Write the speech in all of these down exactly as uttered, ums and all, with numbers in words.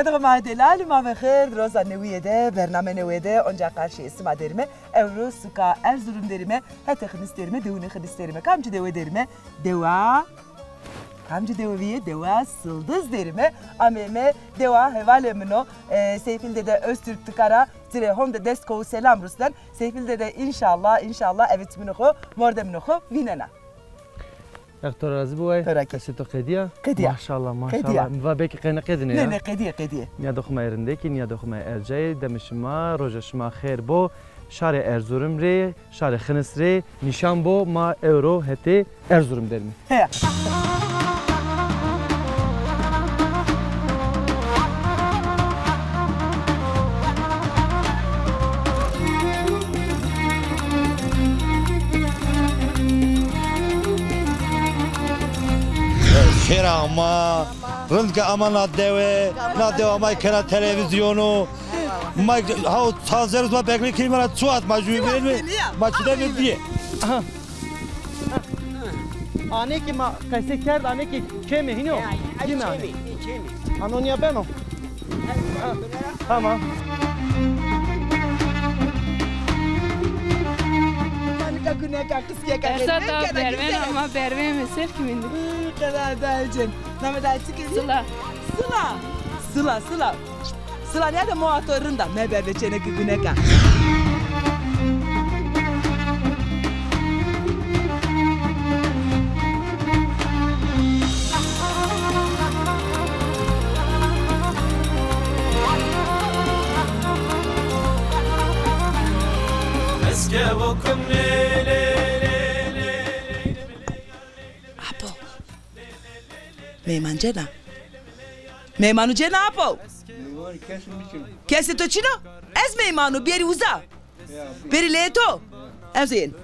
Dixma delal, ma ve xêr, roza newîye de, bername newîye de, onca qarşî sima derime, ewro suka Erzurum derime, hetê Xinis derime, dewunê Xinis derime. Kamcî dewe derime? Dewa, kamcî dewe vîye? Dewa Sildiz derime. Ameyme dewa hevalê min o, e, Seyfil Dede Öztürk, ti kara, ci rê honde dest kowu selam rusnen. Seyfil Dede înşallah, înşallah eve çiminê xo, mordemê xo vînena. Ex to razî bo, ay. To ra kî. Qesê to qedîya? Qedîya. Maşallah, maşallah. Qedîya. Mi va belkî qey nêqedîne ya. Nê, nê, qedîye, qedîye. Nîyadê xo ma yê rindekî, nîyadê xo ma yê ercayê, demê şima, roja şima xêr bo. Şarê Erzurum rê, şarê Xinis rê nîşan bo, ma ewro hetê Erzurum derime. Heya. Xêr ama, rind ke ama na dewe, na dewa ma kena televîzyonu. Ma ha o taze ruz ma beklê kî ma ra çuat ma jû verme. Ma çi de bîye. Aha. Anê ki ma qese kerd, anê ki keme hîno. Dime anê. Anonya beno. Tamam. Guneka qisiyeka. Erzata bervena ama berveme ser kimindi. Qeda da cem. Name da çi kedi? Sıla. Sıla. Sıla, Sıla. Sıla nîyade moa to rind a, meberve çêneke guneka. Apo. Meyman cena. Meymanu cena apo. Kesê to çin o? Ez meymanu bêrî uza. Bêrî leyê to. Ez yên.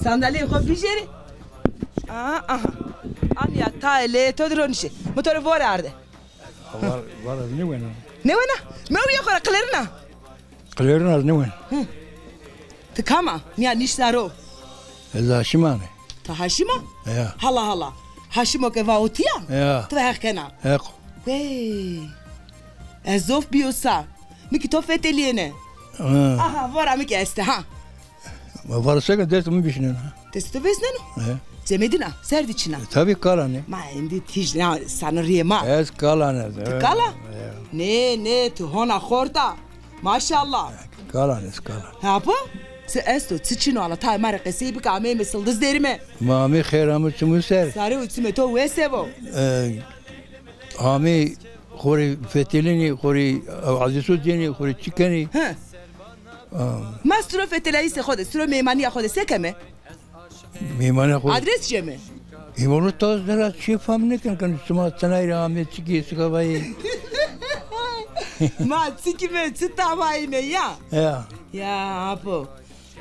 Sandalyeyê xo bijêrî. Aha, aha. Anîya tayê leyê to de ronişê. Mi to rê vore arde. Var, var ez nêwena. Nêwena? Mewîya xo ra qilêrina. Qilêrina ez nêwen. Hı. Ti kam a? Nîya nîşta ro. Ez Haşim a ne. Ti Haşim a? Ya. Hala hala. Haşimo ke va o ti ya? Ya. Ti va Heq kena. Heq. Wey. Ez zof bîyo sa. Mi kî to fetelîyêne. Hı. Aha, vora mi kî este ha. Ma vara seke dest mi bişnena. Dest to vêsneno? He. Cemedîna, ser di çina. E, tabî kal a ne. Ma endî tîj ne, sano rîyê ma. Ez kal a ne. Ti kal a? He. Nê, nê, ti hona xort a. Maşallah. Kal a ne, ez kal a ne. Apo? Çi esto, çi çin o, ala tayê ma rê qesey bike, ameyme Sildiz derime. Ma amê xêr ame çimû ser. Sare û çimê to wese bo. E, Amê xo rê fetelînî, xo rê azîso cênî, xo rê çi kenî? He. A. Ma siro fetelayîsê xo de, siro meymanîya xo de se keme? Meymanîya xo. Adres ceme? Ê wele ta zira çi fam nêken, kan sima tinay ra amê çikî sika vayê. Ma çikî me, çi tamayî me ya? Ya. Ya apo.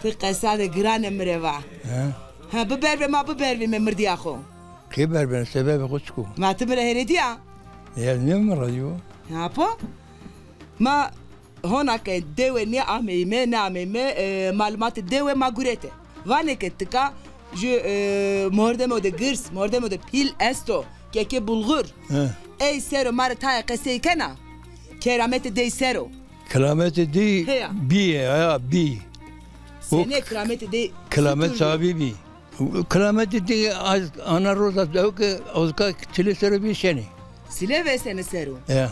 Ti qesa de girane mi rê va. He. Ha, biberve ma bibervîme mirdîya xo. Qey berbene, sebebê xo çik o? Ma ti mi rê hêredîya? Ya, nê mi radyo? Apo? Ma hona ke dewe nêameyme, nêameyme, e, malumatê dewe ma gurete. Vanê ke tika ju, e, mordemo de girs, mordemo de pîl esto, kekê bulxur. He. Ey ser o ma rê tayê qesey kena. Kerametê dey ser o. Kerametê dey bîye, ya, bî. Senê kerametê dey? Keramet sabî bî. Kerametê dey, ana roza dew ke ozka çilê ser o bî şenê. Çile vêsene ser o. Ya.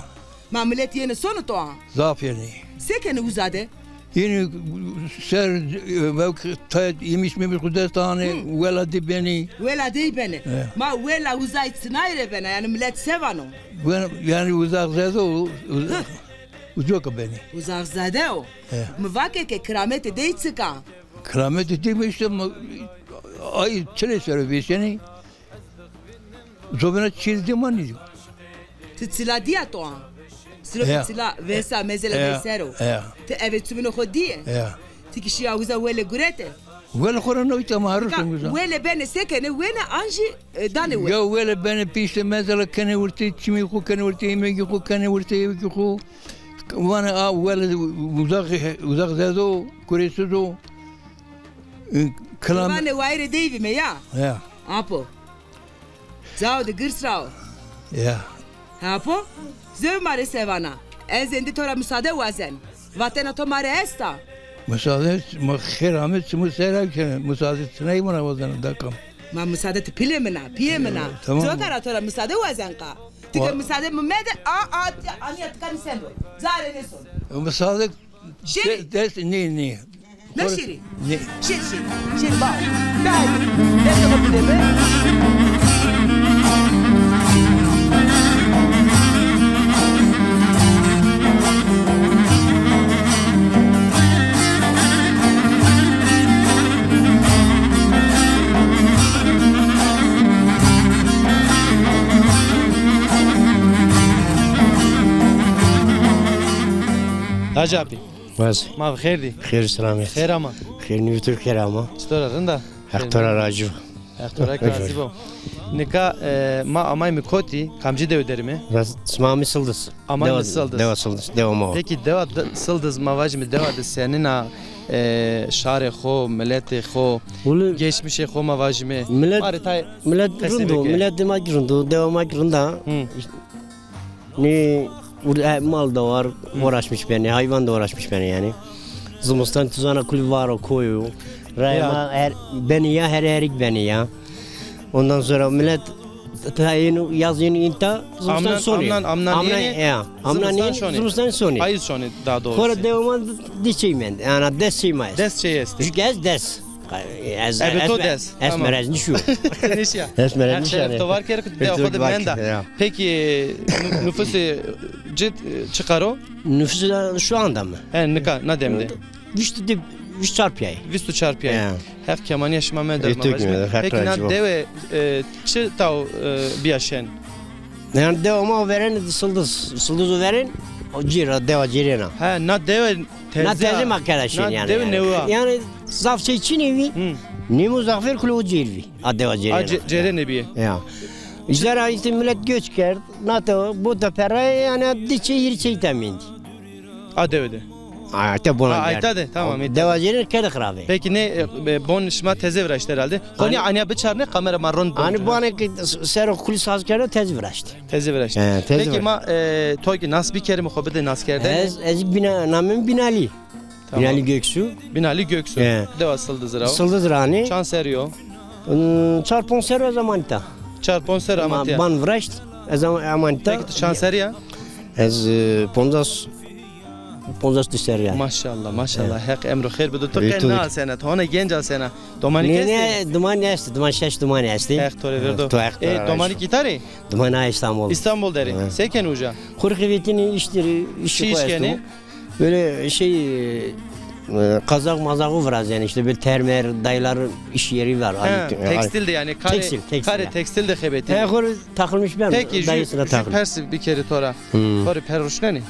Ma milet yenê sono to a? Zaf yenê. Se kenê uza de? Yenê ser, e, vewk tayê yemîş memîş xo dest anê, wela dey benê. Wela dey benê. Ya. Ma wela uzay çinay rê bena, yanî milet se vano? Wen-, yanî uzax zede o, uza-, uzo ke benê. Uzax zede o. He. Mi va ke, ke kerametê dey çik a? Kerametê dey mi îşte mi, ay çilê ser o vêsenê. Zobena çil de ma nîdî. Ti çila dîya to a? Siro ke çila vêsa mezela dey ser o. Ti eve çiminê xo dîye? Ti kî şîya uza wele gurete? Wele xo ra newîta ma, her roj uza. Wele benê se kenê, wêne an jî, e, danê we? Ya wele benê pîşte mezela kenê wirtê, çimî xo kenê wirtê, hêmegî xo kenê wirtê, ewkî xo. Vanê a wele uzax, uzax zede o, kurêsiz o. E, kilam- Vanê wayîrê dey vîme ya? Ya. Apo. Cao de girs ra o. Ya. Apo, zew ma rê se vana. Ez êndî to ra musade wazen. Vatena to ma rê esta. Musade, ma xêr ame, çimû sera kene. Musade tinay vana wazena da kam. Ma musade ti pîlê min a, pîyê min a. Tamam. Coka ra to ra musade wazen qa. Ti ke musade mi mede, a, a, ti, anîya ti kanî sendo. Zare nêson. Musade. Şêrî. De-, dest, nê, nê. Ne şêrî? Nê. Şêrî, şêrî. Şêrî, bak. De haydi. Dest o bide mi? Hacı abi. Vaz. Ma bi xêr dî. Xêr selamî. Xêr ama. Xêr nî, tu xêr ama. Çitur a, rind a? Heq to ra razî bo. Heq to ra kî razî bo. Nika, e, ma amayme kotî, kamcî dewe derîme? Raz, sima amî Sildiz. Amayme Sildiz. Dewa Sildiz, dewa ma. Pekî dewa de, Sildiz ma vajîme dewa de senîn a, e, şarê xo, miletê xo, geçmişê xo ma vajîme. Milet, ma rê tay milet rind o, miletê ma kî rind o, dewa ma kî rind a. Hı. Nê, ur-, e, mal da var, uğraşmış benê, hayvan da uğraşmış benê yanî. Zimistan tu zana kul var o, koy o. Raya ma her, benê ya, her erik benê ya. Ondan sonra millet ta yeni, yaz yeni inta zimistan sonê. Amnan, amnan, amnan yeni, ya. Amnan yeni, zimistan sonê. Payız şonê daha doğrusu. Xora dewa ma di çey mend, yanî des çey ma est. Des çey est. Çünkü ez des. Ez, ebe to des. Ez merez nîşo. Nîşya. Ez merez nîşo. Şeref to var kerd ki dewa xo de menda. Peki, nü-, nüfusu cid, e, çiqar o? Nüfusu da şu anda mı? He, nika, na dem de. Vîst de, vîst çar pîyayê. Vîst û çar pîyayê. He. Heq kemanîya şima mede. Peki, na dewe, e, çi taw, e, bîya şen? Yanî dewa ma verên Sildiz, Sildiz o verên, o cêr a, dewa cêrên a. He, na dewe teze. Na teze ma kera şên yanî. Na dewe newe a. Yanî zaf şey çinê vî. Hı. Nîmo zafêr kule o cêr vî. A dewa cêrên a. A ce-, cêrên bîye. Ya. Zera îşte millet göç kerd. Na te bota perrayê yanî di çey hîrê çey temendî. A dewe de. Ayta bona. Ha, ayta de, tamam. Dewa cêrên kerde xirabê. Peki ne, e, e, bon şima teze viraşt herhalde. Xo nî anîya biçarne, kamera ma rond. Anî bonê ki sero kulî saz kerde teze viraşt. Teze viraşt. He, teze viraşt. Peki ma, e, to ki nas bikerîme, xo bide nas kerdene. Ez, ez Bina-, namê mi Binalî. Tamam. Binalî Göksu. Binalî Göksu. He. Dewa Sildiz ra o. Sildiz ra nî. Çand serrî yo? Hmm, çar ponc serrî ez amanî ta. Çar ponc serrî amanî ta. Ban viraşt, ez am-, amanî ta. Peki tu çand serrî ya? Ez, e, ponzas, ponzas di serrî ya. Maşallah, maşallah. He. Heq emro xêr bido. Tu qe na asena, tu hona genc asena. Domanî estê? Nê, nê, domanî estê, doman şeş domanî estê. Heq to rê verdo. To Heq to rê. E, domanî kî îta rê? Domanî a Îstanbul. Îstanbul der ê. He. Se kenê uca? Xo rê xevetînî, îş der ê, îş kenê. Böyle şey, e, kazak mazak o virazên işte, böyle termer, dayıların iş yeri var. Ha, tekstil de yanî, karê, tekstil, tekstil. Karê tekstil de xebetî. He, xo rê takılmış ben. Peki, jü, jü pers bikerî to ra. Hı. To rê per ruşnenê?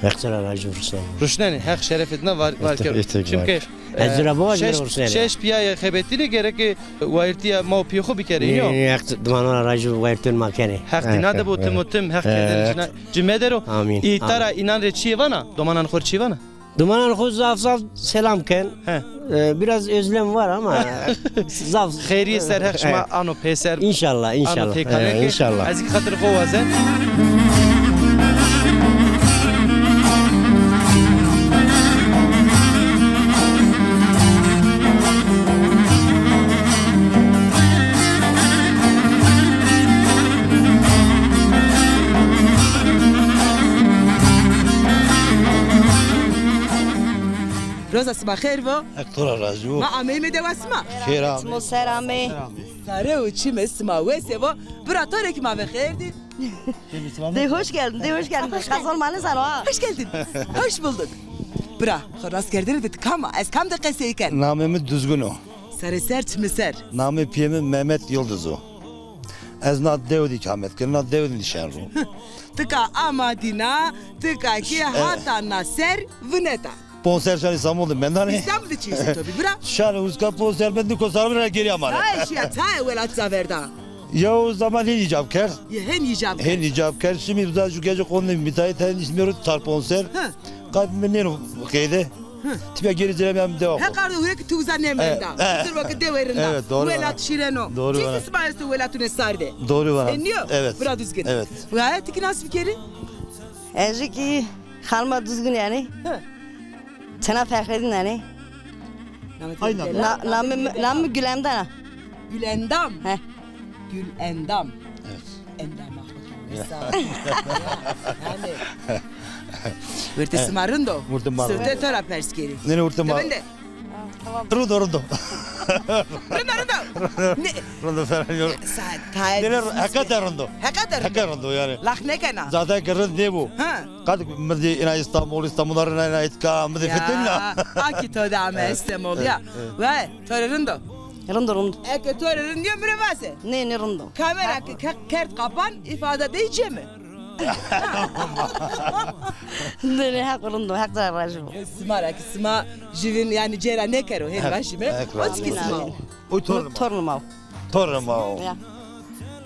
Heq to ra razî bo, ruşnenê. Ruşnenê, Heq şerefê dina var, var kero. Çimkî, e, şeş, şeş pîyayê xebetînî gereke wayîrtîya ma û pîyê xo bikerê, nîyo? Nê, nê, Heq dimanan ra razî bo, wayîrtîyên ma kenê. Heq dina de bo tim û tim, Heq kerdene cina. Ci medero. Amîn. Îta ra înan rê çîyê vana? Domanan xo rê çî vana? Domanan xo zaf zaf selam ken. He. E, biraz özlem var ama zaf. Xeyrî ser Heq şima ano pêser. İnşallah, inşallah. Ano têkare ke. İnşallah. Ez kî xatir xo wazen. Roza sima xeyr bo. Heq to ra razî bo. Ma ameyîme dewa sima. Xêr amê. Çimo ser amê. Sare û çimê sima wes ê bo. Bira to rê kî ma ve xeyr dî. De hoş geldin, de hoş geldin. Hoş geldin. Kazan ma nêzano ha. Hoş geldin. Hoş bulduk. Bira, xo rast kerdene de ti kam a? Ez kam de qesey ken? Namê mi Duzgun o. Sare ser, çimê ser. Namê pîyê mi Mehmet Yildiz o. Ez na dew de îkamet keno, na dew de nîşen ro. Tika ama dîna, tika kî hata na ser vineta. Ponser şan Îstanbul de mendanê. Îstanbul de çi îşte to bî, bira? Şan uska ponser ben niko sarmira geri ama. Ay şiya, tay welat zaverda. Ya o zaman hên îcab kerd. Ya hên îcab kerd. Hên îcab kerd. Şimdi da ju gece kondu müteahhit hên İzmir'e çar ponser. Hı. Qat mi nêno qeyde. Tipîya gêrî zî ra mîyan dewa xo. Heq ardo hurê ki ti uza nêmenda. E, e. Ti zirwa ki dewe rind a. Evet, doğru. Welat şîreno. Doğru. Çi sima esto welatûnê sar de? Doğru. E, nîyo? Evet. Bira duzgin. Evet. Waya ti kî nas bikerî? Ez kî xanima duzgin yanî. Hı. Çina Fehredîn yanî. Aynen. Na-, namê mi, namê mi Gülendam a. Gülendam. He. Gülendam. Evet. Endam a xo. Mesela. Yanî. Wertê sima rind o. Wertê ma rind o. Sifte to ra pers kerî. Nê, nê, wertê ma. Rind o, rind o. Rind o, rind o. Nê? Rind o, fena yok. Sa-, tayê. Nê, nê, heqeten rind o. Heqeten rind o. Heqeten rind o yanî. Lax nêkena. Zaten ki rind nêbo. Ha. Qet mi dî îna Îstanbul, Îstanbul ra rîna îna îtka, mi dî fitilna. Ya, a kî to de ame Îstanbul ya. Evet, evet. Ve, to rê rind o. Rind o, rind o. Eke to rê rind nîyo, mi rê vaze. Nê, nê, rind o. Kamera ke-, ke-, kerd qapan, îfade dey cê mi? Nê, nê, heq rind o, heq ca rajî bo. Sima ra ki sima jüvin yanî cêra nêkero, hên vajîme. Heq razî bo. O çikî sima o. O tornê ma. Tornê ma o. Tornê ma o. Ya.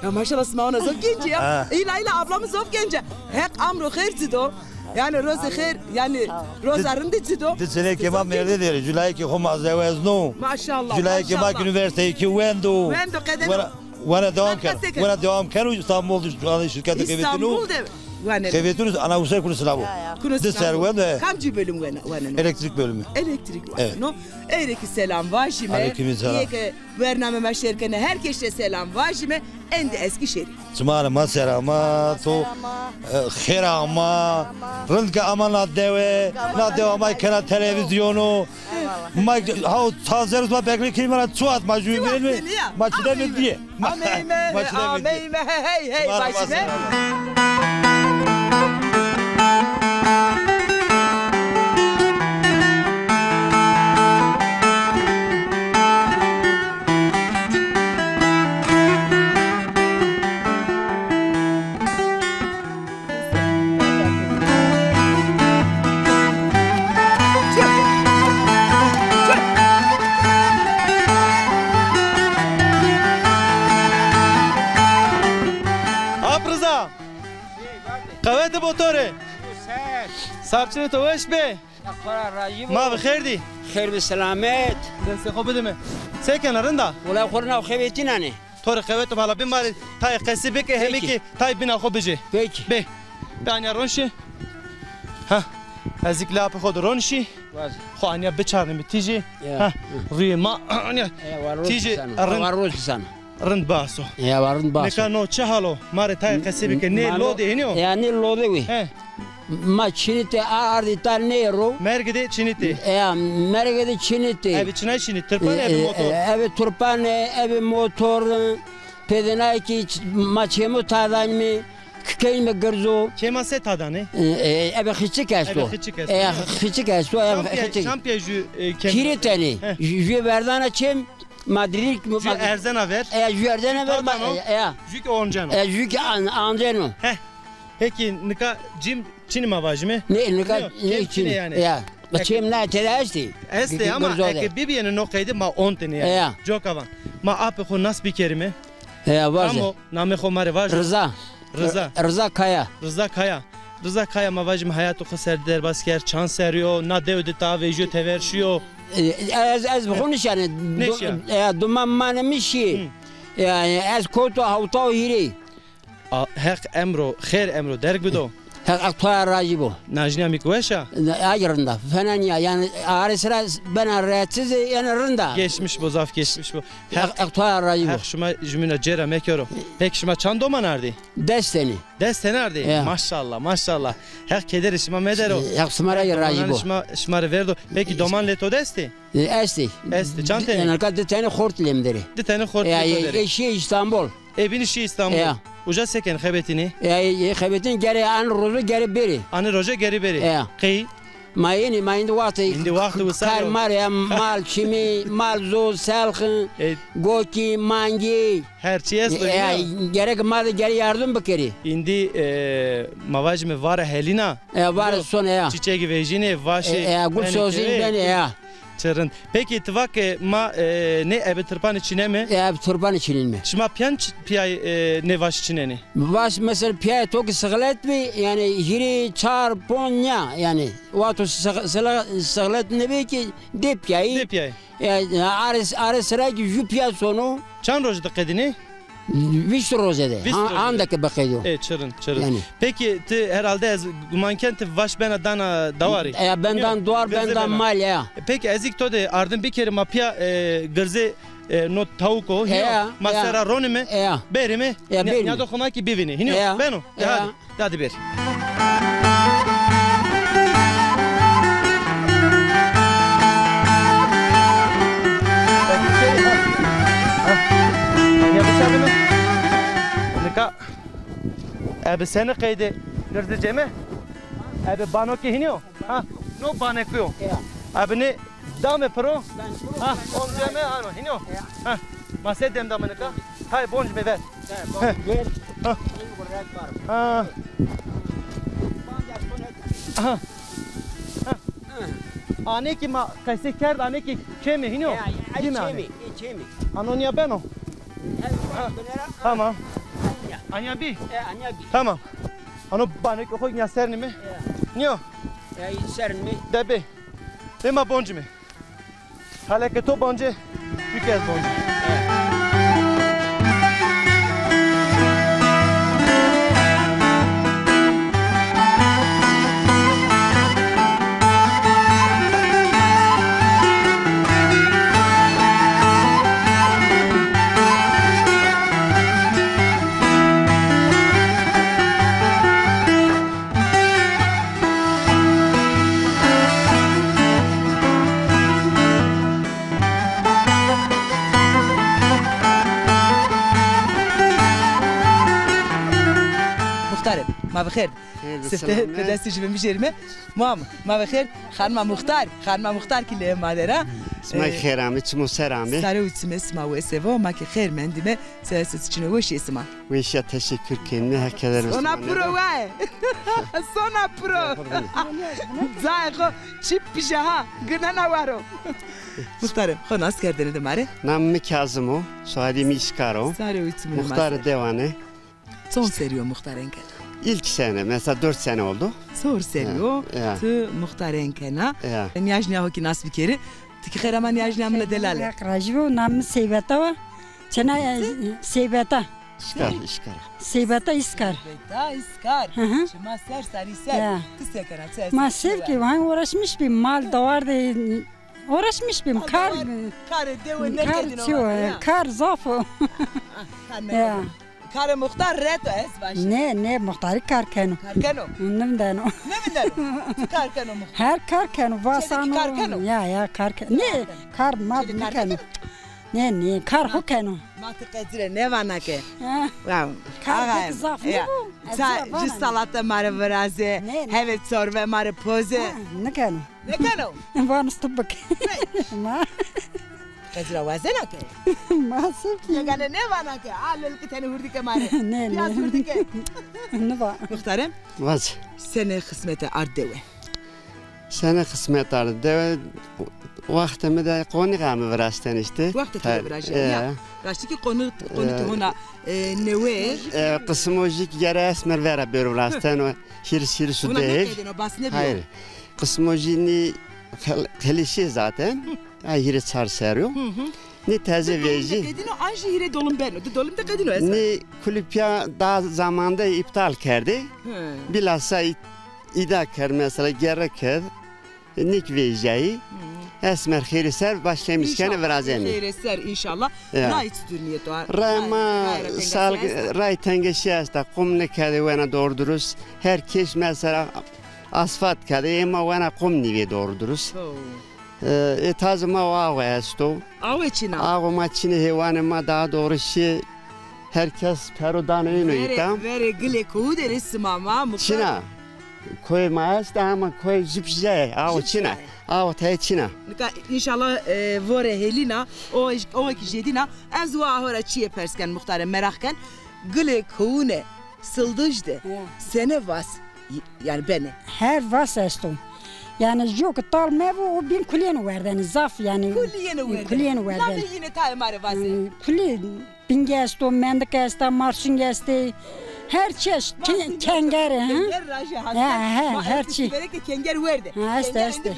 Ya maşallah, sima ona zof genc ya. Ha. Îla, îla, ablamî zof genc a. Heq amro xêr ci do. Yanî rozê xêr, yanî roza rindî ci do. Di cenekê ma mêrde der, culayekê xo ma zewezno. Maşallah, maşallah. Culayekê ma ki unîversîteyî ki wendo. Wendo, qedeno. Wena, wena dewam keno. Wena dewam keno Îstanbul de, şu an şirketî qevetîno. Îstanbul de wena. Qevetîno, ana usa kuno sina bo. Ya, ya. Kuno sina bo. Di serr wendo. Kamcî bölüm wena, wena? Elektrik bölümü. Elektrik wena. Evet. No. Ey rê kî selam vajîme. Aleyküm selam. Yê ke bername ma şêr kenê, her kesî rê selam vajîme, endî Eskişehirî. Çimanê ma selamat o. Selamat. E, xêr ama. Selamat. Rind ke ama na dewe, na dewa ma kena televîzyono. Eyvallah. Ma ha taze ruz ma bekle kî ma ra çuat ma jû verme. Ma çide mi diye. Ameyme, ameyme, hey, hey, hey, başime. Ap Riza! Qewete bo to rê. Sarçinê to weş bê. Ma bi xêr dî. Xêr bi selamet. Destê xo bidime. Se kena, rind a? Wela xo rind a, xebetînanê. To rê qewet û mala bê, ma rê tayê qesî bike, hemî kî tayê bîna xo bijê. Peki. Bê. Bê anya ron şî. Ha. Ez kî lapê xo de ron şî. Xo anya biçarnîme tîjê. Ya. Ha. Rûyê ma anya. Tîjê rind. War roz sana. Rind baso. Ya, wa rind baso. Nika no çi hal o? Ma rê tayê qesî bike. Nê lode hênî yo? Ya, nê lode wî. He. Ma çinitê a ardî ta nêro. Mergê de çinitê. Ya, mergê de çinitê. Eve çinay çinî? Tirpan eve motor? E, eve tirpan e, eve motor. Pêdênayê kî ç-, ma çêmo tadanîme, kikeyme girzo. Kêma se tadanê? E, e, eve xiçik esto. Eve xiçik esto. E, xiçik esto, eve xiçik. Çam pîya jû, e, kêm? Kîrê tenê. He. Jû, jû verdana çêm, ma dirîk. Jû erzena ver. E, jû erzena ver, ma, e, e. Jû kî onceno. E, jû kî an-, anceno. He. Pekî nika cim çinî ma vajîme? Nê, nika nê çinî yanî. Ya. Çêm na tede estî. Estê ama eke bibîyêne no qeydî ma ontêne yanî. Ya. Coka van. Ma apê xo nas bikerîme. Ya, vaze. Kam o, namê xo ma rê vaje. Riza. Riza. Riza Kaya. Riza Kaya. Riza Kaya, ma vajîme hayatê xo ser derbas kerd, çand serrî yo, na dewe de ta vejîyo, tever şîyo. E, ez, ez bi xo nişanê. Nêşîya. E, duma manê mi şî. Hı. Yanî ez kewto hewta û hîrê. A, Heq emro, xêr emro derg bido. Heq, Heq to ya razî bo. Najnîya mi ki weş a? Ay rind a. Fena nîya. Yanî arê sira bena rahatsiz, yanî rind a. Geçmiş bo, zaf geçmiş bo. Heq, Heq to ya razî bo. Heq şima jumîna cêra mekero. Peki şima çand doman ardî? Des tenî. Des tenî ardî? Ya. Maşallah, maşallah. Heq kederê şima medero. Heq sima ra razî bo. Şima, şima rê verdo. Peki doman lê to de estê? E, estê. Estê. Çand tenî? Nika di tenî xort lê mi der ê. Di tenî xort lê to der ê. Ya, e, şî Îstanbul. Ê bînî şî Îstanbul. Ya. Uca se kenê, xebetînê? Ya, e, e, xebetîn, gerê an rojo gerê bêrê. Anê rojo gerê bêrê. Ya. Qey? Ma yenî, ma îndî waxtê. Îndî waxtê wisar o. Kar mar ya, mal çimî, mal zo, selxin, gokî, mangî. Her çî esto. Ya, gerek ma de gerê yardim bikerî. Îndî, e, ma vajîme vara helîna. E, vara son ya. Çîçegî vejînê, vaşê. E, e, gul sozîn benê ya. Çi rind. Peki ti va ke ma, e, nê ebe tirpanê çîneme? E, ebe tirpanê çînenme. Şima pîyan ç-, pîyay, e, nê vaş çînenê? Vaş mesela pîyayê to ki sixlet bî, yanî hîrê çar pon nîya, yanî wexto six-, sila-, sixlet nêbî ki dê pîyayî. Dê pîyayî. E, are, are sira ki jû pîya sono. Çand roj de qedînê? Vîst roje de. Vîst roje de. Anda ke biqedo. E, çi rind, çi rind. Yanî. Peki ti herhalde ez guman ken ti vaş bena dana dawarî. E, bendan dawar, bendan mal ya. E, peki ez îk to de ardim bikerî ma pîya, e, girzê, e, no tawuko, hîyo, ma sera ronîme, berîme, nîya do xo ma ki bivînî. Hînî yo, beno. De hadi. Hadi bir. Nika, ebe seni qeyde girdi ceme? Ebe bano ki hiniyo? Ha, no baneku yo. Ebe ne Dame piro. Ha, on ceme ano, hino. Ha, ma se dem dame nika. Hay bonc me ver. Ha. Ha. Ha. Ha. Ane ki ma qese kerd, ane ki keme, hino. Dime ane. Ano niya beno. Tamam. Anya bi. Tamam. Ano bane ki xo niya sernime. Niyo. Sernime. Debe. Ema bonc me. Haleke to bonce, çük ez bonce. Muxtarê, ma bi xêr. Sifte bi destê ci bimijêrime. Mam, ma bi xêr. Xanima Muxtar, xanima Muxtar ki lê ma der a. Sima xêr ame, çimo ser ame. Sare û çimê sima wes vo, ma ki xêr mendîme. Se, se çino weşî sima. Weşîya teşekkür kenîme, Heq keder versin. Sona piro waye. Sona piro. Cayê xo çip pije ha, ginena waro. Muxtarê, xo nas kerdêne de ma rê. Namê mi Kazim o, soyadê mi Îskar o. Sare û çimê. Muxtarê dewane. Çond serrî yo muxtarên kena? İlk sene, mesela dört sene oldu. Çor serrî yo ti muxtarên kena. Ya. Nîyajnîya ho kî nas bikerî. Ti kî xêr ama nîyajnîya mi de delale. Heq rajî bo, nam mi Seybeta wa. Çena, e, Seybeta. Îskar, Îskar. Seybeta Îskar. Seybeta Îskar. Hı hı. Çima ser, sarî ser. Ya. Ti se kena, çi? Ma ser ki, hangi uğraşmış bî, mal dawar de uğraşmış bîm. Kar, karê dewe nêkedîno. Kar zaf o. Ya. Karê muxtar reto ez vajî. Nê, nê, muxtarî kar keno. Kar keno? Nêvindeno. Nêvindeno. Çi kar keno muxtar? Her kar keno, vasan o. Kar keno? Ya, ya, kar keno. Nê, kar ma nêkeno. Nê, nê, kar xo keno. Ma ti qecire nêvana ke. Kar pek zaf nêbo. Ça, ci salate ma rê viraze, hevê çorbe ma rê poze. Nêkeno. Nêkeno. Vano tu bike. Ma. Qecira wazena ke. Ma sifkî. Yegane nêvana ke. A lilki tenê hurdî ke ma rê. Nê, nê. Pîyaz hurdî ke. Nêva. Muxtarê. Vac. Senê xismete ard dewe? Senê xismete ard dewe, wextê mi de qonî ame viraştene îşte. Wextê to de viraştene ya. Raştî kî qonî, qonî ti hona, e, newe. E, qismo jî kî gere esmer vera bêro viraştene. Hîris, hîris û di. Ona nêkedêno, bas nêbîyo. Hayır. Qismo jî nî xel-, xelîşî zaten. Ay hîrê çar serrî yo. Nî teze vejî. Di dolim de qedîno, an jî hîrê dolim beno. Di dolim de qedîno ez. Nî kulüp ya daha zamanda iptal kerdî. Bilhassa î-, îda kerd mesela, gere kerd. Nîk vejîyayî. Esmer xêrê ser başlamış kene virazenî. Xêrê ser înşallah. Ya. Ray çitur nîyeto? Ray ma sal, ray tengeşî esta. Qum nêkerdê wena doğru dürüst. Her kes mesela asfalt kerdê, ê ma wena qum nîvê doğru dürüst. E, e, tazê ma o awe esto. Awe çin a? Awe ma çin ê, heywanê ma daha doğru şî. Her kes pero dano êno îta. Verê gilê kowu de rê sima ma muxtar. Çin a. Koyê ma est ama koyê jû pîje yê. Awe çin a. Awe tayê çin a. Nika înşallah, e, vore hêlîna, o, o ki jêdîna, ez wa ho ra çîyê pers ken muxtare, meraq ken. Gilê kowune Sildij de sene vas, y-, yanî benê? Her vas esto. Yanî jû ki tal mevo, o bîn kulîyêne werdenê, zaf yanî. Kulîyêne werdenê. Kulîyêne werdenê. Namê yîne tayê ma rê vaze. Ee, kulî, bingî esto, mendike esta, marşing estê. Her çeşt, ke-, kengere, ha? Kenger rajê hasta. Ya, he, her çî. Vereke kenger werde. Ha, este, este.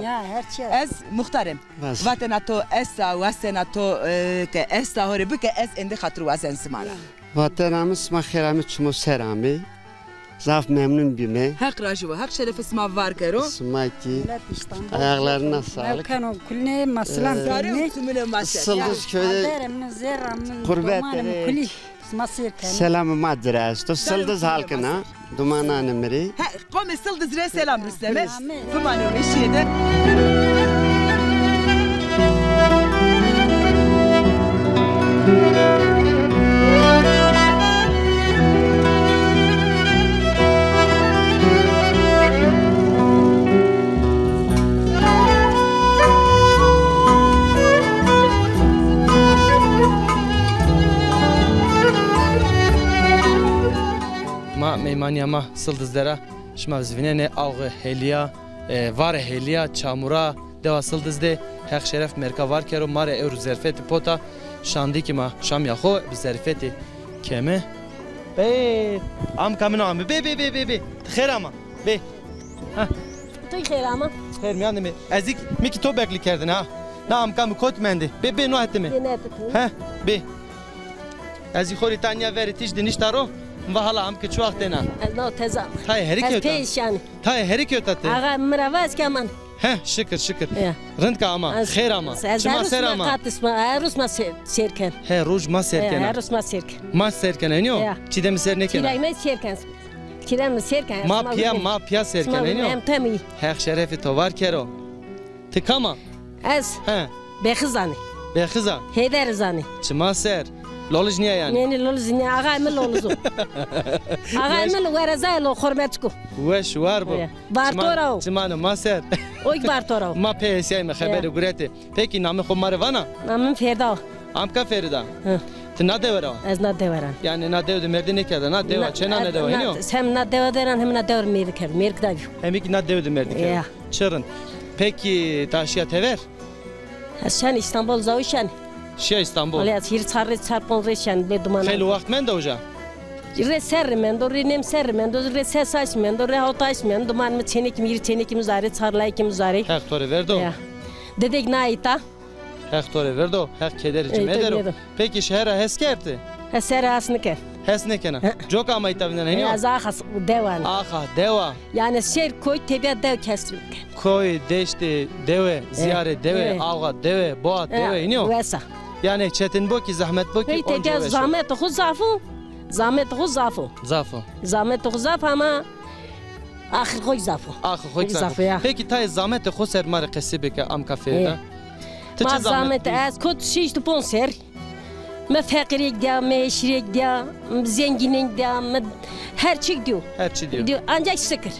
Ya, her çeşt. Ez muxtarem. Vatena to esta, wastena to, e, ke esta ho rê bike, ez êndî xatir wazen sima ra. Vatena mi, sima xêr amê, çimo ser amê. Zaf memnun bîme. Heq rajî bo, Heq şerefê sima var kero. Sima kî. Ayaklarına sağlık. Mewkeno kulîne ma selam kenê. Sare û tûmine ma ser. Sildizköy'de. Aderê mi, zerra mi, domanê mi kulî. Sima sêr kenê. Selamê ma ci rê esto. Sildiz halkına. Dumananê mi rê. He, qomê Sildiz rê selam rê. Bimanê weşîye de. Ma meymanîya ma Sildiz der a. Şima zî vînenê, awxe hêlîya, e, vare hêlîya, çamura, dewa Sildiz de, Heq şeref mêrka var kero, ma rê ewro zerfetî pota, şandî kî ma şamîya xo bi zerfetî keme. Bê, amka min ame. Bê, bê, bê, bê, bê. Ti xêr ama. Bê. Ha. Ti xêr ama. Xêr mîyan de mi. Ez kî, mi kî to beklî kerdin ha. Na amka mi kot mendî. Bê, bê, no hetê mi. Bê, ne hetê mi. He, bê. Ez jî xo rê ta nîya verê tîj de nişta ro, mi va hala amke çi waxt êna. Ez no teza. Tayê herî kewta. Ez pêşanî. Tayê herî kewta ti. Axa mi ra va ez kî aman. He, şikir, şikir. Ya. Rind ke ama, xêr ama. Çima ser ama. Qat isma, her roj ma se-, sêr ken. Her roj ma sêr kena. Her roj ma sêr ken. Ma sêr kena, enî yo? Ya. Çîdemî sêr nêkena. Çîdemî sêr ken. Çîdemî sêr ken. Ma pîya, ma pîya sêr ken, enî yo? Em temî. Heq şerefê to var kero. Ti kam a? Ez? He. Bêxi zanî. Bêxi za? Hêder zanî. Çima ser? Lolij nîya yanî? Nê, nê, lolij nîya. Axayê mi lolij o. Axayê mi lo werezayê lo xormetiko. Weş war bo. Bartora o. Çimanê ma ser. O kî bartora o. Ma pê hesîyayme, xeberê guretê. Pekî namê xo ma rê vana? Namê mi Ferda o. Amka Ferîda. Hı. Ti na dewe ra? Ez na dewe ra. Yanî na dewe de mêrdî nêkerda, na dewa çêna ne dewa, hînî yo? Hem na dewe de ra, hem na dewe ra mêrdî kerdo. Mêrik da bîyo. Hemî kî na dewe de mêrdî kerdo. Ya. Çi rind. Pekî ta şîya tever? Ez şen Îstanbul, zawi şen. Şîya Îstanbul. Wele ez hîrê çar rê, çar ponc rê şen, bê duman. Xeylê waxt menda uca? Rê serrî mendo, rê nêm serrî mendo, rê ses aşmî mendo, rê hawt aşmî mendo. Duman mi çênekî mi, hîrê çênekî mi zarê, çar layikî mi zarê. Heq to rê verdo. Ya. Dedek na îta. Heq to rê verdo, Heq kederî ci mederî. Pekî şehera hes kerd ti? Ez şehera hes nêkerd. Hes nêkena. Coka ama îta vînena, enî yo? Ez axa dewa ne. Axa dewa. Yanî şehir koy, tebîet dew kes nêkerd. Koy, deştê dewe, zîyarê dewe, awxa dewe, boa dewe, enî yo? Wes a. Yanî çetin bo kî, zehmet bo kî, onca weş o. Tebîet zehmetê xo zaf o. Zehmetê xo zaf o. Zaf o. Zehmetê xo zaf ama axir xo zaf o. Axir xo zaf o. Pekî tayê zehmetê xo ser ma rê qesey bike, amka Ferîda. Ti çi zehmet dî? Ma zehmet, ez kot şeşt û ponc serrî. Mi feqîrêk dîya, mi hêşîrêk dîya, mi zengînêk dîya, mi her çîk dîyo. Her çî dîyo. Dîyo, ancak şikir.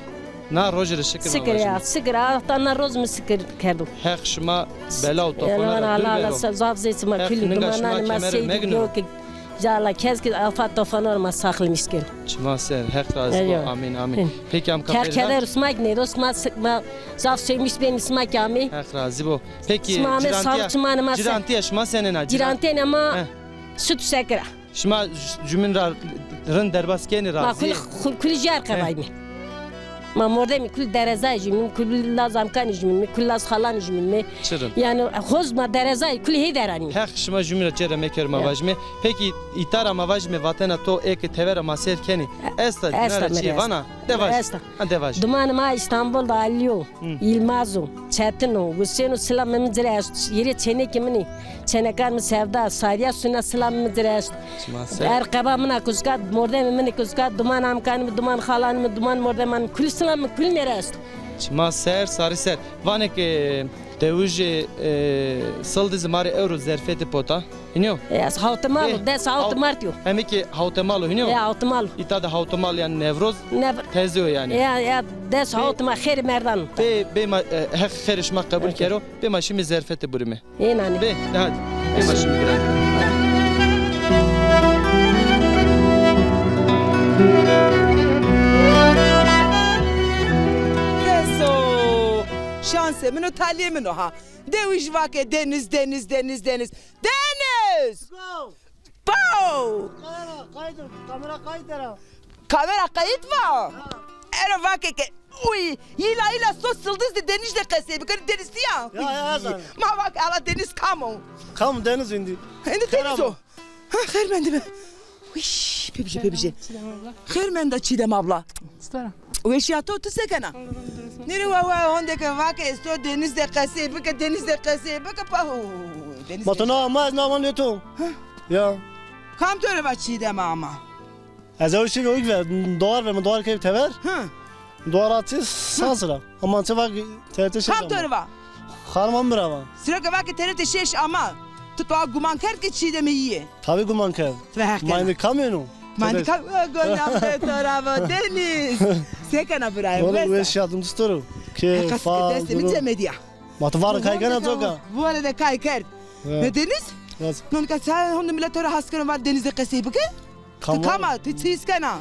Na rojî rê şikir. Şikir ya, şikir. Allah'tan na roz mi şikir kerdo. Heq şima bela û tofana ra dûr bero. Zaf zê şima kulî dumananê ma seyî dîyo ki. Cala kes ki afat tofanan ma saxlî mîskir. Çima ser, Heq razî bo. Amîn, amîn. Pekî amka Ferîda. Kerkeder sima kî nêro, sima, sima zaf sewmîş benî sima kî amê. Heq razî bo. Pekî sima amê, sağlık çimanê ma ser. Cîrantîya şima senên a? Cîrantîya ma süt û şekir a. Şima jûmin ra rind derbas kenî, razî? Ma kulî, kulî jî erqebayme. Ma mordemî kulî derezayê jûmin, kulî laz amkanê jûmin, kulî laz xalanê jûmin. Çi rind. Yanî hoz ma derezayê kulî hê deranî. Heq şima jûmî ra cêre mekero, ma vajîme. Pekî îta ra ma vajîme, vatena to ê ke tever a ma sêr kenî. Esta, esta, dina ra çîyê vana? De vaj. Esta. Ha, de vaj. Dumanê ma Îstanbul de Alî yo. Hı. Yilmaz o, Çetin o, Husên o, silamê mi ci rê esto. Hîrê çênekê min ê. Çênekan mi Sevda, Sarîya, Suna, silamê mi ci rê esto. Çima ser. Erqeba min a kuzika, mordemê min ê kuzika, duman amkanê mi, duman xalanê mi, duman mordemanê mi, kulî silamê mi kulîne rê esto. Çima ser, sarî ser. Vanê ke dewijê, e, Sildizî ma rê ewro zerfetî pota. Hînî yo? E, ez hawtemal o, des hawt mart yo. Hemî kî hawtemal o, hînî yo? E, hawtemal o. Îta de hawtemal yanî Newroz teze yo yanî. E, e, des hawt ma xêrê merdan o. Bê, bê ma, e, Heq xêrê şima qebul kero. Bê ma şîme zerfetê burîme. Ê nanî. Bê, de hadi. Bê ma şîme giran. Keso! Min o, talîyê min o ha. Dewij vake deniz, deniz, deniz, deniz. Deniz! Go! Pow! Kamera kayıt, kamera kayıt era. Kamera kayıt va? Ha. Ero vake ke, uy, yila yila so Sıldız de deniz de qesey bikir, deniz tiya. Ya, ya, ya, zaten. Ma vake ala deniz kam o? Kam deniz indi? Indi deniz o. Ha, xeyr mendî mi? Wiş, pebije, pebije. Selam, Çiğdem abla. Xeyr menda Çiğdem abla. Stara. Weşîya to, tu se kena? Nêrê wa wa honde ke vake esto deniz de qesey bike, deniz de qesey bike, pa ho, deniz de. Ma to na ama, ez na ama lê to. Ha. Ya. Kam to rê va Çiğdem ama? Ez ew şî ûk ver, doğar ver, mi doğar keyf tever. Hı. Doğar atı sansıra. Ama çe vak T R T şeş. Kam to rê va? Xanima mi ra va. Siro ke vake T R T şeş ama. Tu to guman kerd ke Çiğdemî yî yê? Tabi guman kerd. Ti ve heq kena. Ma indi kam êno? Ma indi kam, e, golam de to ra va Deniz. Se kena birayê? Oğlum, weş yardım tutoru. Ke fa, destê mi cemedîya. Ma tu vare kay kena coka. Vare de kay kerd. He. Ve Deniz? Nasıl? Non ka ça honde milet to ra has keno, va Deniz de qesey bike? Ti kam a? Ti çi hîs kena?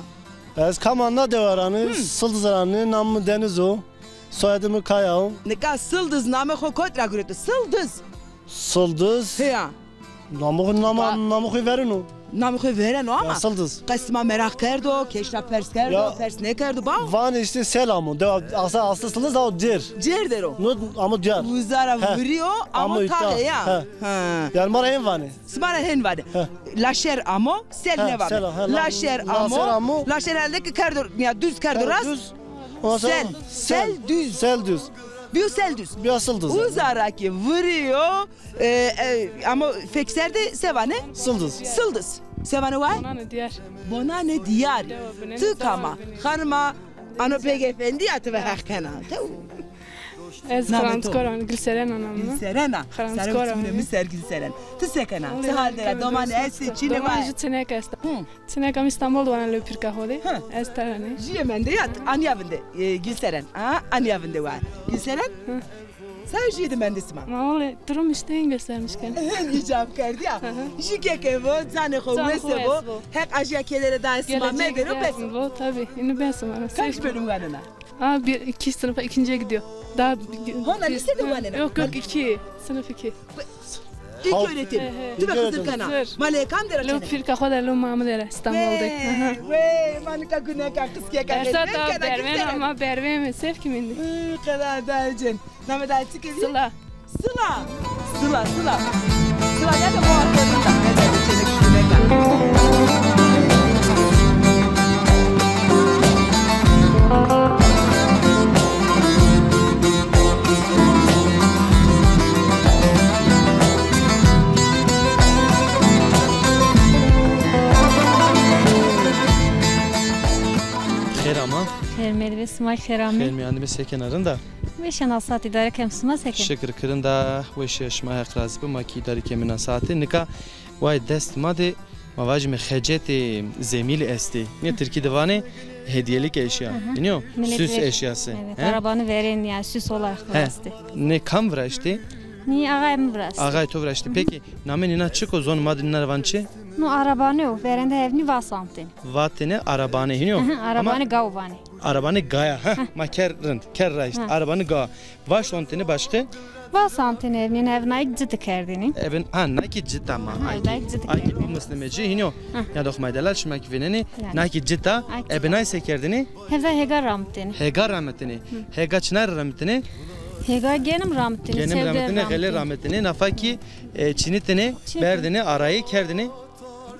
Ez kam a, na dewe ra nî, Sıldız ra nî, namê mi Deniz o, soyadê mi Kaya o. Nika Sıldız namê xo kot ra gureto? Sıldız. Sıldız. Heya. Namê xo, nama, namê xo verên o. Namê xo verên o ama. Ya, Sıldız. Qe sima meraq kerdo, keşta pers kerdo, pers nêkerdo, ba? Vanê işte sel amo. Dewa aslı, aslı Sıldız da o cêr. Cêr der o. No amo diyar. Uza ra virîyo, amo taxe ya. He. Yanî ma ra hên vanê. Sima ra hên vanê. He. Laşer amo, sel nêvame. Laşer amo, laşer helde ki kerdo, ya düz kerdo rast. Sel, sel düz. Sel düz. Biyo sel düz. Biyo Sıldız. Uza ra ki virîyo, e, e, amo fek ser de se vanê? Sıldız. Sıldız. Se vanê wa? Bonanê diyar. Bonanê diyar. Ti kam a? Xanima, ano pêk efendî ya, ti ve heq kena. Ez Xranskor a, Gülseren a namê mi. Gülseren a. Xranskor a. Serê mi ser Gülseren. Ti se kena? Ti hal der a? Domanê estê, çinê wa? Doman jû, çinek esta. Hı. Çinek a mi Îstanbul de vana, lewpîrka xo de. Hı. Ez tera nê. Jûyê mende ya, aniya vinde, e, Gülseren. A, aniya vinde wa. Gülseren? Hı. Sen jûyê de mende sima. Ma wele durum işte hên göstermiş kena. Hên îcab kerd ya. Hı hı. Jû ke ke vo, canê xo wes bo. Heq ajîya kêderê dayê sima medero, bes bo. Tabii, ini ben sima. Kaç bölüm wanena? Aa, bir, iki sınıfa, ikinciye gidiyor. Daha bir. Hona lise de wanena? Yok, yok, iki. Sınıf iki. İlk öğretim. He, he. Tu ve Xizir kena. Xizir. Ma lê kam der a çene? Lewpîrka xo de, lewê mamî der a, İstanbul de. Wey, wey, ma nika guneka, qizkeka. Dersa da bervên ama bervên mi, sef kimîn de. Qeda da cin. Namê dayê çi kerdî? Sıla. Sıla. Sıla, Sıla. Sıla ya da muhatabında. Xêr ama. Xêr merdî be, sima xêr amê. Xêr mîyan de be, se kena, rind a? Weş a, na saet îdare kem, sima se ke? Şikir ki rind a, weş a, şima heq razî bi, ma kî îdare kemî na saete. Nika way dest ma de, ma vajîme xecetê zemîlî estê. Nîya tirkî de vanê hediyelik eşya. Hı hı. Nîyo? Süs eşyası. Evet, arabanı veren, yani süs olarak da estê. Nê kam viraştê? Nî axayê mi viraştê. Axayê to viraştê. Peki, namê nîna çik o, zonê ma de nîna ra van çi? No arabanê o, verende hevnî va samtên. Vatêne arabanê, hînî yo? Hı hı, arabanê gaw vanê. Arabanê gaya, ha, ma ker rind, ker raşt. Arabanê ga. Vaş ontêne başqe? Va samtêne evnîn, ev nayîk cite kerdêne. Evin, ha, nayîk cite ama. Ha, nayîk cite kerdêne. Ayki bu muslimeci, hînî yo? Ya doxmay delal, şima ki vênenê, nayîk cite, ebe nay se kerdêne? Hevda hêga ramitêne. Hêga ramitêne. Hêga çinay ra ramitêne? Hêga genim ramitêne. Genim ramitêne, xele ramitêne. Nafa ki, e, çinitêne, berdêne, arayî kerdêne.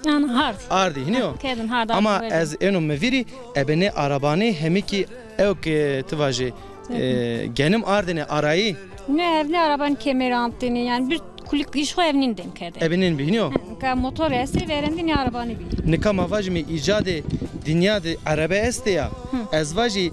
Yanî hard. Ardî, hînî yo? Ha, kerdin hard. Ama ez êno mi vîrî, ebe nê arabanê hemî kî ewk, e, ti vajê, e, genim ardêne arayî. Ne, evnî arabanê kemer antêne, yanî bir kulik îş xo evnîn dem kerdêne. Ebe nîn bî, hînî yo? Ha, nika motor estê, verendî nê arabanê bî. Nika ma vajîme îcadê dinya de erebe estê ya. Hı. Ez vajî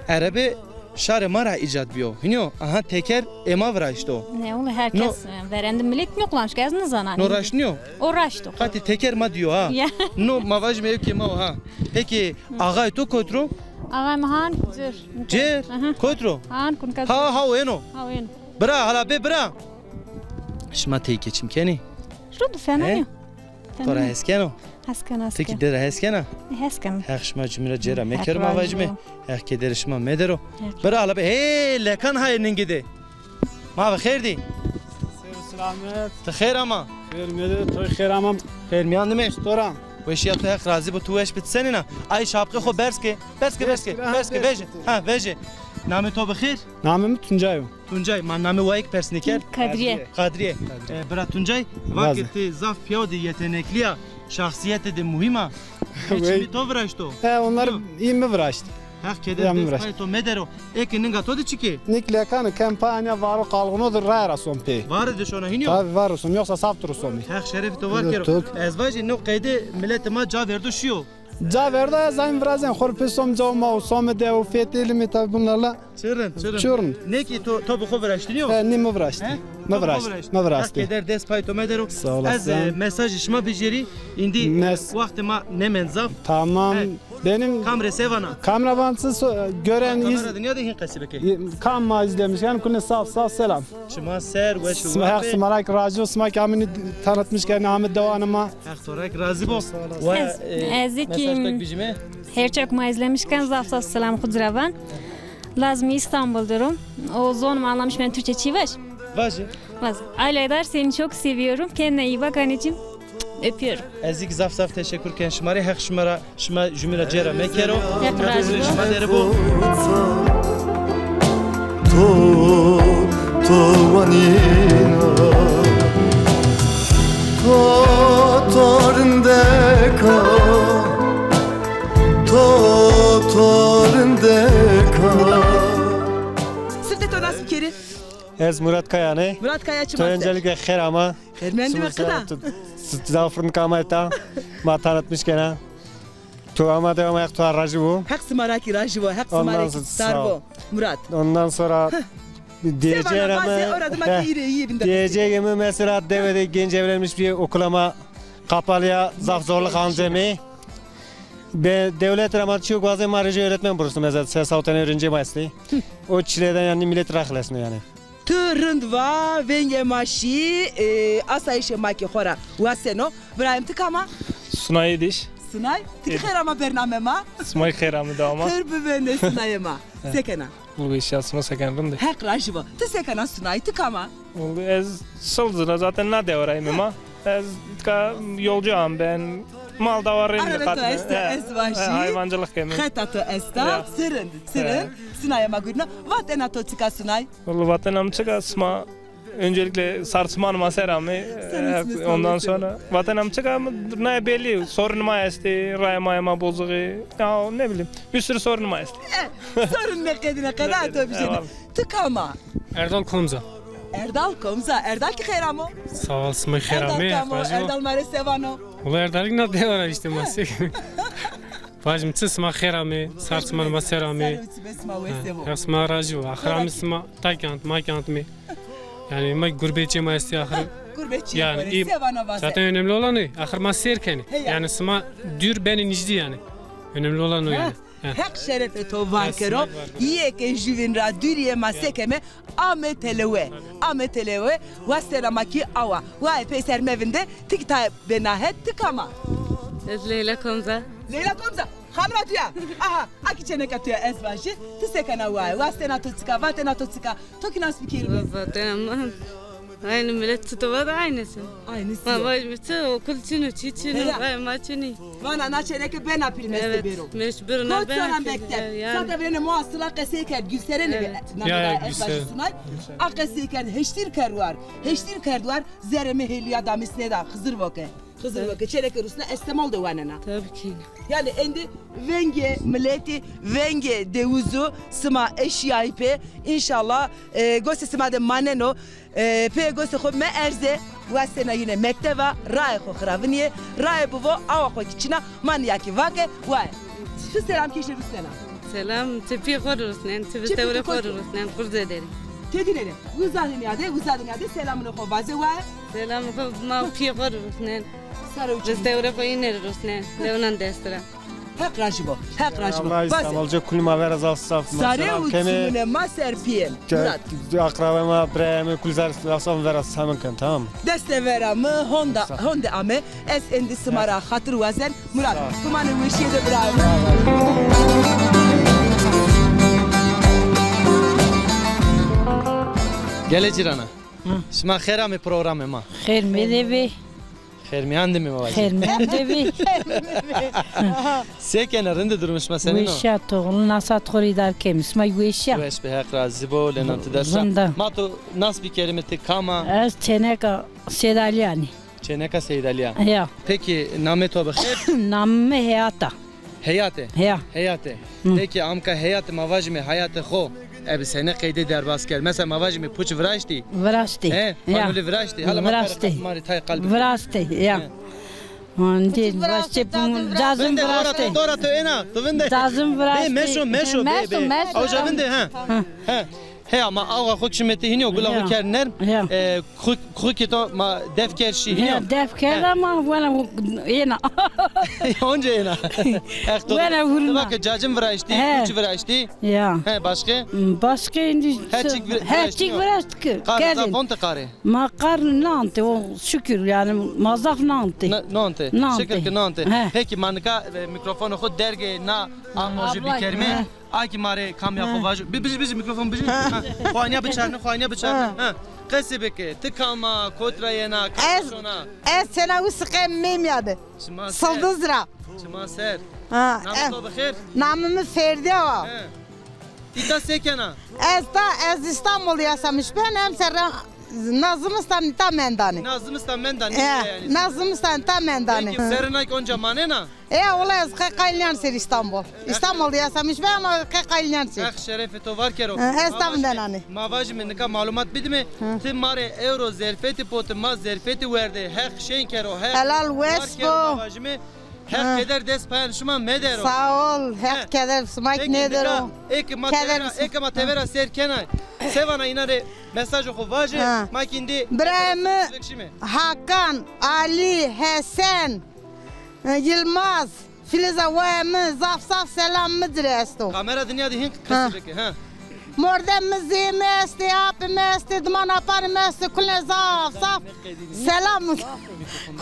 erebe şarê ma ra îcad bîyo. Hînî yo, aha teker ê ma viraşto. Ne, wele her kes, e, verendê milet nîyo, qulancik ez nizana. No raşt nîyo? O raşt o. Qatî teker ma dîyo ha. Ya. No ma vajîme ewkê ma o ha. Peki, axayê to kot ro? Axayê mi han cêr. Cêr? Aha. Kot ro? Han kun ka. Ha, ha, o êno. Ha, o êno. Bira, hala bê bira. Şima tey keçim kenî? Rind, fena nîyo. To ra hes keno? Hes kena, hes kena. Ti kî dê ra hes kena? Hes kena. Heq şima cimî ra cêra mekero, ma vajîme. Heq kederê şima medero. Bira ala be. Hey, lekan hayê ningî de. Ma bi xêr dî. Ser û selamet. Ti xêr ama? Xêr mîyan de, to xêr ama. Xêr mîyan de mi? Tora. Weşîya to, Heq razî bo, tu weş bî, ti senîn a? Ay şapqê xo berz ke. Berz ke, berz ke, berz ke, vejê. Ha, vejê. Namê to bi xêr? Namê mi Tuncay o. Tuncay, ma namê wayîk pers nêkerd? Kadriye. Kadriye. Kadriye. E, bira Tuncay, vake ti zaf pîyaw de yeteneklî ya, şahsîyete de muhîm a. Ê çimî to viraşto? He, onları iyi mi viraşt? Heq keder dest pay to medero. Eke ninga to de çik ê? Nik lekanî kem pay, anya varo qalxino de raye ra som pê. Vare de şona hînî yo? Tabi vare som, yoksa saf turu somî. Heq şerefê to var kero. Ez vajî no qeyde miletê ma ca verdo şîyo. Ca verdo, ez zayn virazen xo rê pê som ca û ma û somê de û fetêlimê tabi bunlarla. Çi rind, çi rind. Çi rind. Nê kî to, to bi xo viraştînî yo? He, nê mi viraştî. He? Mi viraştî. Mi viraştî. Heq keder dest pay to medero. Sağ olasın. Ez, e, mesajê şima bijêrî, îndî, e, wextê ma nêmend zaf. Tamam. He. Benim kamera se vana? Kamera van siz so-, gören iz- Kamera dinya de hin qesî bike. Kam ma izlemiş yani kulüne sağ, sağ selam. Şima ser weş û Sima-, Heq simarak razî bo, sima ki amini tanıtmış kerdin, amid dewanı ma. Heq to rek razî bo. Wa, e, ez, ez ki mesaj tek bijime. Her çok ma izlemişken zaf zaf selam xu ci ra van. Lazım İstanbul durum. O zon mu anlamış ben Türkçe çiveş. Vajî. Vaz. Aydar, seni çok seviyorum. Kendine iyi bak anneciğim. Öpüyorum. Ez zî zaf zaf teşekkür ken şima rê. Heq şima ra, şima jumî ra cêra mekero. Heq razî bo. Şima deri bo. To, to wanîna. To, to rindeka. To, to rindeka. Sifte to nas bikerî? Ez Murat Kaya ne? Murat Kaya, çima ser? Öncelikle xêr ama. Xêr mendî we, qida. Zafrın kamayta ma tanıtmış kena. Tu ama devam, Heq tu rajî bo. Heq sima ra kî rajî bo. Heq sima ra kî star bo. Murat. Ondan sonra diyeceğim ama, diyeceğim mesela dewe de genç evlenmiş bir okul ama kapalı ya, zaf zorluk anacağım. Be, devlet ra ma çi guazê ma rê jê öğretmen bursu mesela, se sawtene öğrenci ma estî. O çileden yani millet raxlesno yani. Tu rind va, vengê ma şî, e, asayişê ma kî xora waseno. Birayê mi ti kam a? Sunay Êdîş. Sunay, ti kî xêr ama bername ma. Sima kî xêr amê dewa ma. Xêr bibêne Sunayê ma. Se kena? Gul weşîya, sima se ken, rind ê? Heq rajî bo. Ti se kena Sunay, ti kam a? Wellahî ez Silzin a, zaten na dewe ra yîme ma. Ez tika yolcu am ben. Mal da wa rê. Arada to esta, ez vajî. Hayvancılık keme. Xeta to esta, çi rind, çi rind. Sunayê ma gurîno. Vatena to çik a Sunay? Wellahî vatena mi çik a, sima öncelikle sar siman ma ser amê. Ondan sonra vatena mi çik a, naye belli. Sorun ma estê, raye ma ma bozuk ê. Ya ne bileyim. Bir sürü sorun ma estê. E, sorun ne qedîne qeda to bijêne. Ti kam a? Erdal Komza. Erdal Komza. Erdal kî xêr amo. Sağ ol, sima xêr amê. Erdal ma rê se vano? Wela Erdal na dewa ra îşte ma se. Vajim çi, sima xêr amê, sar siman ma ser amê. Sima wese bo. Ya sima rajî bo. Axir amê sima tay kant, ma kant mi. Yani ma gurbetçi ma estî axir. Gurbetçi yani, se vana vase. Zaten önemli olan o. Axir ma ser kenî. Yani sima dûr benî nijdî yani. Önemli olan o yani. Heq şerefê to var kero. Yê ke juvîn ra dûrî yê, ma se keme, ame telewe. Ame telewe, wastena ma kî awa. Waye peyser mevinde, ti kî tay bena het, ti kam a? Ez Leyla Komza. Leyla Komza, xanima tu ya. Aha, a kî çêneka tu ya ez vajî. Ti se kena waye? Wastena to çik a, vatena to çik a? To kî nas bikerî mi? Vatena ma. Aynı millet, çito va da aynısı. Aynısı. Ma vajîme çi, okul çin o, çi çin o, vay ma çin î. Vana na çêneke bena pîl meste bêro. Mecbur na bena pîl. Mekteb. Zaten vêrene muasila qesey kerd, Gülseren'e ve. Ya, ya, Gülseren. Sunay. A qesey kerd, heştîr kerd war. Heştîr kerd war, zerê mi hêlîya da mi sine da, Xizir voke. Xizir voke, çêneke rusna estemol de wanena. Tabii ki. Yani endi vengê miletî, vengê dewizu sima eşîyayî pê. Înşallah, e, gosê sima de maneno. E, pê gosê xo meerze, wastena yine mekteva, raye xo xiravinîye, raye bivo, awa xo kî çin a, ma nîya kî vake, waye. Tu selam kêşê rusnena. Selam, ti pî xo rusnen, ti vistewrê xo rusnen, qurze derî. Tedî nêne, uza dinya de, uza dinya de selamê xo vaze, waye. Selam xo ma pî xo rusnen. Sare û çimî. Vistewrê xo yine rusnen, lewnan dest ra. Heq rajî bo. Heq rajî bo. Allah İstanbulca kulî ma vera zaf zaf. Sare û çimûnê ma ser pîyên. Murat. Akrabe ma, birayê mi, kulî zaf zaf vera selam ken, tamam mı? Destê vera mi honda, honde ame. Ez endi sima ra xatir wazen. Murat, kumanê weşîye de birayê mi. Gelê cîrana. Hı. Şima xêr amê programê ma. Xêr mê de bê. Xêr mîyan de mê ma vajî. Xêr mîyan de bê. Se kena, rind ê, durumê şima senîn o? Weş a, to nasa to rê îdare kemî. Şima weş a? Weş bê, Heq razî bo, lê nan ti dest a. Rind a. Ma to nas bikerîme, ti kam a? Ez Çêneka Seydalîyan î. Çêneka Seydalîyan. Ya. Pekî namê to bi xêr? Namê mi Heyat a. Heyatê. Ya. Heyatê. Hı. Pekî amka Heyatê, ma vajîme Heyatê xo, ebe senê qeydê derbas kerd? Mesela ma vajîme puç viraştî. Viraştî. He, ya. Fanolî viraştî. Hala ma... Viraştî. Ma rê tay qal bike. Viraştî, ya. He. Andî viraştî, cazim viraştî. Vinde, ora to, ora to ena, to vinde. Cazim viraştî. Bê, meşo, meşo, bê, bê. Meşo, meşo. Awca vinde, ha. Ha. Ha. He, ama awa xo çimê ti hînî yo, gula xo kerd nerm. Ya. E, xo, xo ki to ma def kerd şî hînî yo. Ya, def kerd ama wena ena. Onca ena. Wena vurna. Bak, cacim viraştî, kuç viraştî. Ya. He, başka? Başka indi her çik vir-, her çik viraştî ki. Qar zaf onte qarê? Ma qar nante, o şükür yani, ma zaf nante. Nante. Şükür ki nante. He. Peki ma nika, e, mikrofonu xo dergê na amojî bikerîme. He. A kî ma rê kamîya xo vajo. Bi-, bijî, bijî, mikrofon bijî. Ha. Xo anîya biçarne, xo anîya biçarne. Ha. Ha. Qesî bike. Ti kam a, kot ra yena, kam şona? Ez, ez sena wisqe Memîya de. Çima ser. Sildiz ra. Çima ser. Ha, namê to bi xêr? Namê mi Ferdîya wa. He. Îta se kena? Ez ta, ez Îstanbul yaşamış ben, hem serra na zimistan ta mendanî. Na zimistan mendanî. E, yanî. Na zimistan ta mendanî. Peki, serrina kî onca manena? E, wela ez qe qayîl nîyan ser Îstanbul. Îstanbul yaşamış ben ama qe qayîl nîyan ser. Heq şerefê to var kero. E, ez ta vindenanî. Ma vajîme nika malumat bidîme. Hı. Ti ma rê ewro zerfetî poti, ma zerfetî werdê. Heq şên kero, Heq. Helal wes bo. Heq keder dest payan şima medero. Sağ ol. Heq keder şima kî nêdero. Eke ma tevera, eke ma tevera ser kenay. Se vana, înan rê mesajê xo vaje, ma kî îndî. Birayê mi Hakan, Ali, Hesen, e, Yilmaz, Filiza, wayê mi zaf zaf selam mi ci rê esto. Kamera dinya de hîn qesî bike, ha. Mordem mi, zê mi estê, apê mi estê, diman apanê mi estê, kulê zaf zaf selam.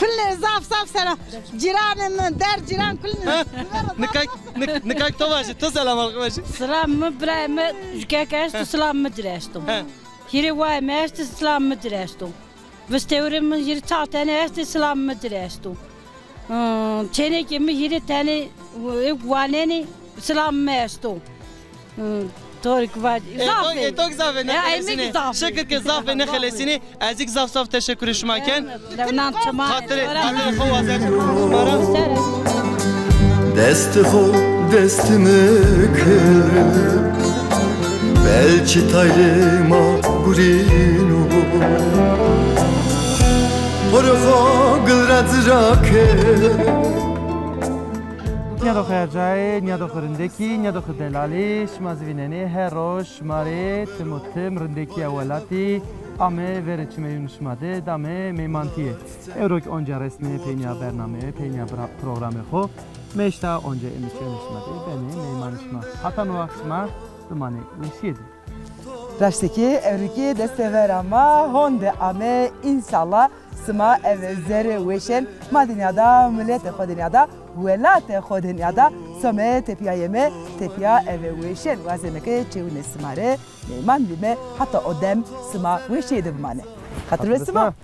Kulê zaf zaf selam. Cîranê mi, der cîran kulê. Ha? Nikay, nik-, nikay to vaje, to selam halkî vaje. Selam mi, birayê mi, jukek esto, selam mi ci rê esto. Ha. Hîrê wayê mi estê, selam mi ci rê esto. Vistewrê mi hîrê çar tenê estê, selam mi ci rê esto. Hı, çênekê mi hîrê tenê, e, wanenê, selam mi esto. Hı, to rê kî vac-, e, zaf ê. E, to kî zaf ê, nêxelesînê. Şikir ke zaf ê, nêxelesînê. Ez kî zaf zaf teşekurê şima ken. Lewnan çima. Xatirê, xatirê xo wazen şima ra. Destê xo destê mi kir, belkî tayrê ma gurîno. Porê xo gil ra ci ra kir. Nîyadoxê ercayê, nîyadoxê rindekî, nîyadoxê delalî, şima zî vînenê her roj şima rê tim û tim rindekîya welatî ame verê çimeyûnê şima de, dame meymantîye. Ewro kî onca resnê peynîya bernameyê, peynîya bra-, programê xo. Meşta onca emîsyonê şima de benê meymanê şima. Hata no wext şima bimanê weşîye de. Raştê kî ewro kî destê vera ma honde ame, înşallah sima eve zerrê weşên ma de nîyada, miletê xo de nîyada, welatê xo de nîyada, some tepîya yeme, tepîya eve weşên. Wazeme ke çewûnê sima rê meyman bîme, hata o dem sima weşîye de bimanê. Xatir be sima.